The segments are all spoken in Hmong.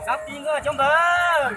Sab ti nkoj coob ntawd.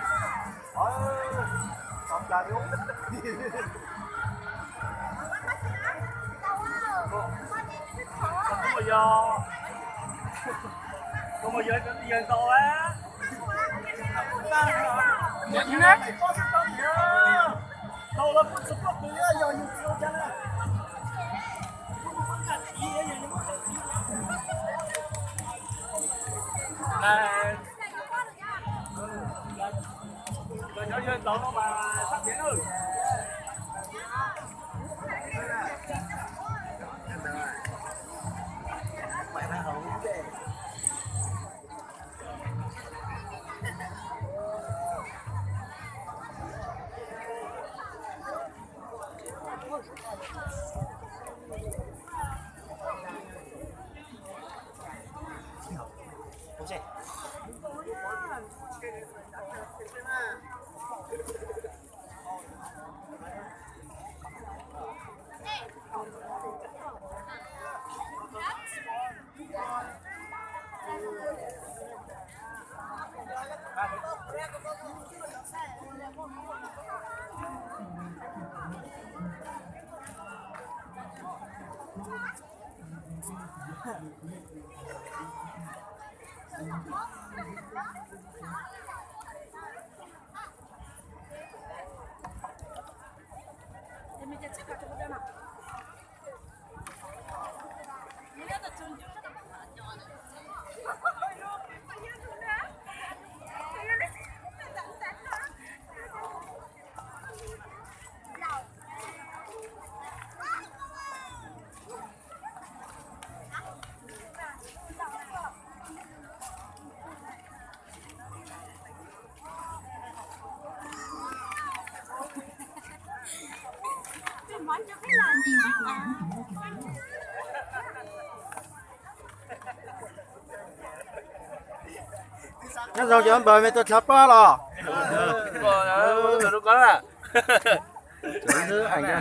Nyob zoo cov npawg, mej tuaj txhab pob los?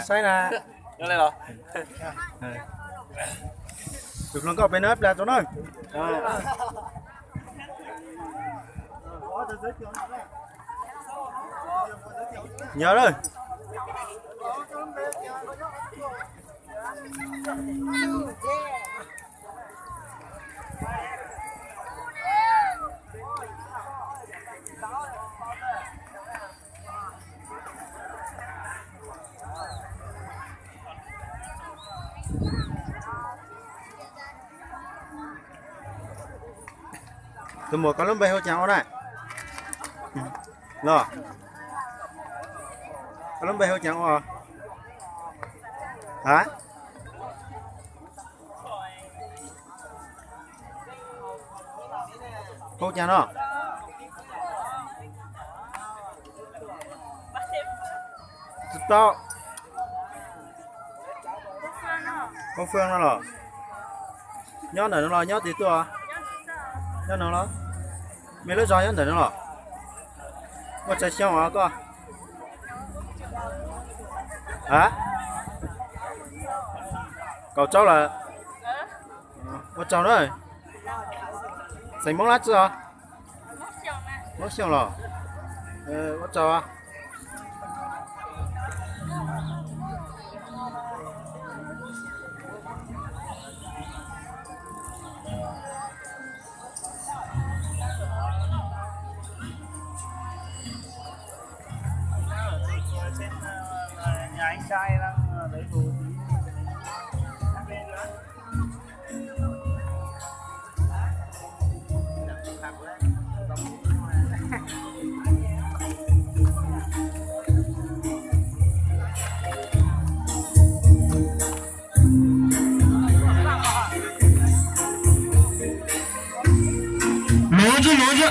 Saib na. Tus hluas nkauj pem no plas rau na. Nyob lawm. Tus muam, koj lub npe hu cas ua na? Los, koj lub npe hu cas ua? Ha? Hu cas no? Tsis tau. Koob Fwj no los? Nyob ntawm no los nyob twg tuaj? Nyob no los? Mej lub zos nyob ntawm no los? Muaj tsawg xyoo os koj? Ha? Kaum rau lawm. Ua tsaug na. Xeem Hmoob dab tsi os? Hmoob Xyooj los? Ua tsaug. Luv tsi, luv tsi.